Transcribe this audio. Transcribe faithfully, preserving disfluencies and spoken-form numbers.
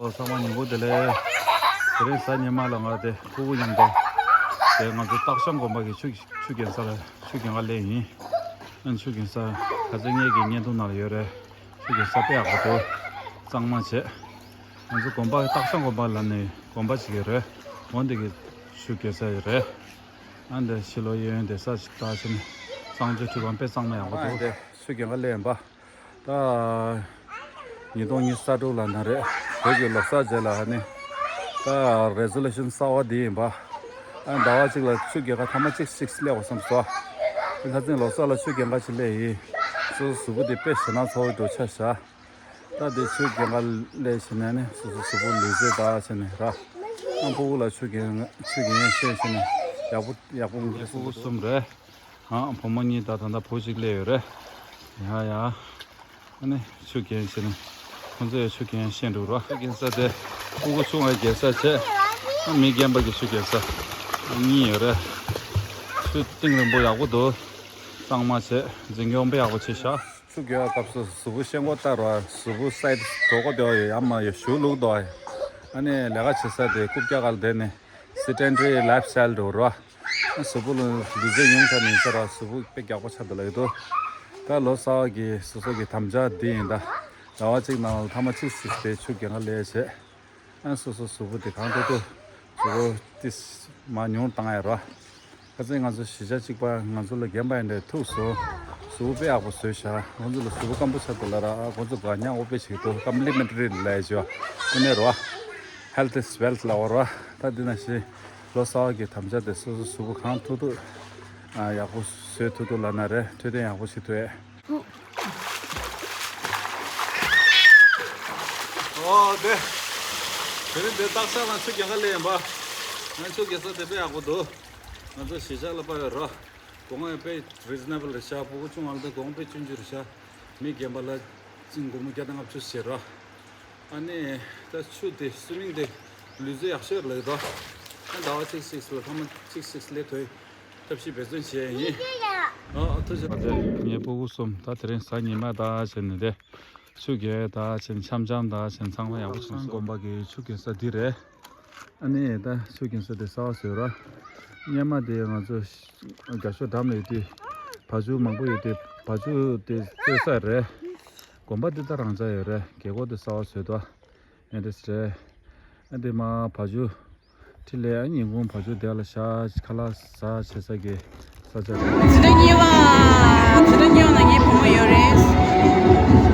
ཨོ་ཚང་མ་ཉིན་གུང་བདེ་ལེགས། དེ་རིང་གཟའ་ཉི་མ་ལ་ང་དེ་ཕྲུ་གུ་མཉམ་དུ་དེ་ང་ཚོ་སྟག་ཤང་དགོན་པ་གི་ཆུ་ཆུ་རྐྱེན་ས་ལ་ཆུ་རྐྱེན་ག་ལས་ཡིན། ཨན་ཆུ་རྐྱེན་ས་ཁ་ཚ་ངེད་ཀྱི་བརྙན་ཐུང་ནང་ལ་ཡོད་རེད། ཆུ་རྐྱེན་ས་དཔེ་ཡག་པོ་འདུག་གཙང་མ་བྱས། ང་ཚོ་དགོན་པ་སྟག་ཤང་དགོན་པ་ལ་ནས་དགོན་པ་ཅིག་ཡོད་རེད། འོན་ཏེ་གི་ཆུ་རྐྱེན་ས་ཡོད་རེད། ཨ་འདི་ཕྱི་ལོགས་གཡས་གཡོན་དེ་ས་ཞིག་ལྟ་ཕྱིན་ནས་གཙང་ཆུ་ཁྲི་པང་དཔེ་གཙང་མ་ཡག་པོ་འདུག་དེ་ཆུ་རྐྱེན་ག་ལས་ཡིན་པ། ད་ཉིས་སྟོང་ཉི་ཤུ་རྩ་དྲུག་ལ་ན་རེ་བོད་ཀྱི་ལོ་གསར་རྗེས་ལ་ནི་ད་རེ་ཟོ་ལུ་ཤན་གསར་བ་འདི་ཡིན་པ། ཨ་ཟླ་བ་གཅིག་ལ་ཆུ་རྐྱེན་ག་ཐ་མ་གཅིག་གཅིག་སླེབས་པ་བསམ་སོ། ཁ་སང་ལོ་གསར་ལ་ཆུ་རྐྱེན་ག་ཅིག་སླེབས་ཡིན། སོ་སོ་གཟུགས་པོ་དེ་དཔེ་ཞེད་སྣང་ཚ་བོ་འགྲོ་ཆ་བཞག་ད་དེ་ཆུ་རྐྱེན་ག་སླེབས་ཕྱིན་ནས་ནི་སོ་སོ་གཟུགས་པོ་ལུས་རྩལ་དག་ཕྱིན་ནས་ར། ཨ་ཕྲུ་གུ་ལ་ཆུ་རྐྱེན་ཆུ་རྐྱེན་ཤེས་ཕྱིན་ནས་ཡག་པོ་ཡག་པོ་མི་འདུག་ཕྲུ་གུ་གསུམ་རེད། ཨ་བུ་མོ་གཉིས་དང་ད་ལྟ་བུ་གཅིག་སླེབས་ཡོད་རེད། ཡ་ཡ། ཨ་ནི་ཆུ་རྐྱེན་ཕྱིན་ནས་ཁོང་ཚོས་ཆུ་རྐྱེན་ཤེས་འགྲོ་ར། ཆུ་རྐྱེན་ས་དེ་ཕྲུ་གུ་ཆུང་བའི་རྐྱེན་ས་བྱས། ཨ་མི་རྒན་པ་གི་ཆུ་རྐྱེན་ས་གཉིས་ཡོད་རེད། ཆུ་གཏིང་རིང་པོ་ཡག་པོ་འདུག་གཙང་མ་བྱས་འཛིན་སྐྱོང་དཔེ་ཡག་པོ་བྱས་ཤག་ཆུ་རྐྱེན་སྐབས་སུ་གཟུགས་པོ་ཤེལ་སྒོ་ལྟར་བ་གཟུགས་པོ་སའི་ཌི་གྲོད་ཁོག་དེ་བ་ཡོད་ཡ་མ་ཡོད་ཞུ་ལུགས་དོ། ཨ་ནི་ལས་ཀ་བྱེད་ས་དེ་རྐུབ་བཀྱག་སྒང་ལ་བསྡད་ནས་སེ་ཌེན་ཊ་རི་ལའིཕ་སི་ཊའིལ་འགྲོ་རོ། ཨ་གཟུགས་པོ་ལ་ལུས་རྩལ་ཉུང་ཐལ་མིན་ས་ར་གཟུགས་པོ་དཔེ་རྒྱགས་པོ་ཆགས་འདུག་ལབ་ཀྱི་འདུག་ད་ལོ་གསར་བ་གི་སོ་སོ་གི་དམ་བཅའ་འདི་ཡིན་ད། ཟླ་བ་གཅིག་ནང་ལ་ཐ་མ་གཅིག་ཞིག་དེ་ཆུ་རྐྱེན་ག་སླེབས་བྱས། ཨ་སོ་སོ་གཟུགས་པོ་དེ་གང་ཐུབ་ཐུབ་གཟུགས་པོ་ཏིས་མ་ཉུང་བཏང་ཡ་རོ། ཁ་སང་ང་ཚོ་གཞིས་ཆགས་གཅིག་པ་ང་ཚོ་ལ་རྒན་པ་ཡིན་འདྲ་ཐུག་སོང་། གཟུགས་པོ་དཔེ་ཡག་པོ་བཟོས་ཤག་ང་ཚོ་ལ་གཟུགས་པོ་སྐམ་པོ་ཆགས་འདུག་ལབ་ར། ཨ་ཁོང་ཚོ་ག་ཉག་འོ་པེ་བྱེད་འདུག་ཀམ་པི་ལི་མེན་ཊ་རི་ལབ་ཡ་བྱས་པ་ཨ་ནི་རོ། ཧེལ་ཐི་ཨིས་ཝེལ་ཐི་ལབ་པ་རོ། ད་འདི་ན་ཞིག་ལོ་གསར་བ་གི་དམ་བཅའ་དེ་སོ་སོ་གཟུགས་པོ་གང་ཐུབ་ཐུབ་ཨ་ཡག་པོ་བཟོས་ཐུབ་ཐུབ་ལབ་ན་རེད། འཕྲོད་བསྟེན་ཡག་པོ་བྱེད་ཐུབ་ཡས། ཨོ་དེ། དེ་རིང་དེ་སྟག་ཤང་ལ་ཆུ་རྐྱེན་ག་སླེབས་ཡིན་པ། ང་ཆུ་རྐྱེན་ས་དེ་དཔེ་ཡག་པོ་འདུག་ང་ཚོ་གཞིས་ཆགས་ལ་དཔའ་ཡོད་རོ། གོང་ཡང་དཔེ་རི་ཛི་ན་བལ་རེད་ཤག་ཕྲུ་གུ་ཆུང་བ་ལ་དེ་གོང་དཔེ་ཆུང་ཆུང་རེད་ཤག་མི་རྒན་པ་ལ་གཅིན་སྒོར་མོ་བརྒྱ་དང་ལྔ་བཅུ་བྱེད་རོ། ཨ་ནི་ད་ཆུ་དེ་སུའི་མིང་དེ་ལུས་རྩལ་ཡག་ཤོས་རེད་ལབ་ཀྱི་འདུག་ཨ་ཟླ་བ་གཅིག་གཅིག་ལ་ཐ་མ་གཅིག་གཅིག་སླེབས་ཐུབ་ཐབས་ཤེས་འབད་བརྩོན་བྱས་ཡིན། ཨ་ཨ་ཐུགས་རྗེ་ཆེ། ངའི་ཕྲུ་གུ་གསུམ་ད་དེ་རིང་གཟའ་ཉི་མ་ད་བྱས་ནས་དེ། ཆུ་རྐྱེན་ད་ཕྱིན་འཆམ་འཆམ་ད་ཕྱིན་ཚང་མ་ཡག་པོ་བྱུང་སོང་། དགོན་པ་གི་ཆུ་རྐྱེན་ས་འདི་རེད། ཨ་ནི་ད་ཆུ་རྐྱེན་ས་དེ་གསར་བ་བཟོས་ར། སྔོན་མ་དེ་ང་ཚོ་རྒྱ་ཤོག་འགྲམ་ལ་ཡོད་དུས་བ་ཕྱུགས་མང་པོ་ཡོད་དུས་བ་ཕྱུགས་དེ་གསོ་ས་རེད། དགོན་པ་འདི་ད་རང་འཇགས་ཡོད་རེད། རྒྱལ་སྒོ་དེ་གསར་བ་བཟོས་འདུག་ཨེ་འདྲས་རེད། ཨ་འདི་མ་བ་ཕྱུགས། ཁྲི་ལས་ཉིན་གུང་བ་ཕྱུགས་དེ་ལ་ཤ་ཁ་ལག་ཟ་བྱེད་ས་གི་ས་ཆ་རེད། འཛིན་གྲྭ་གཉིས་པ། འཛིན་གྲྭ་གཉིས་པ་ན་ངའི་བུ་མོ་ཡོད་རེད།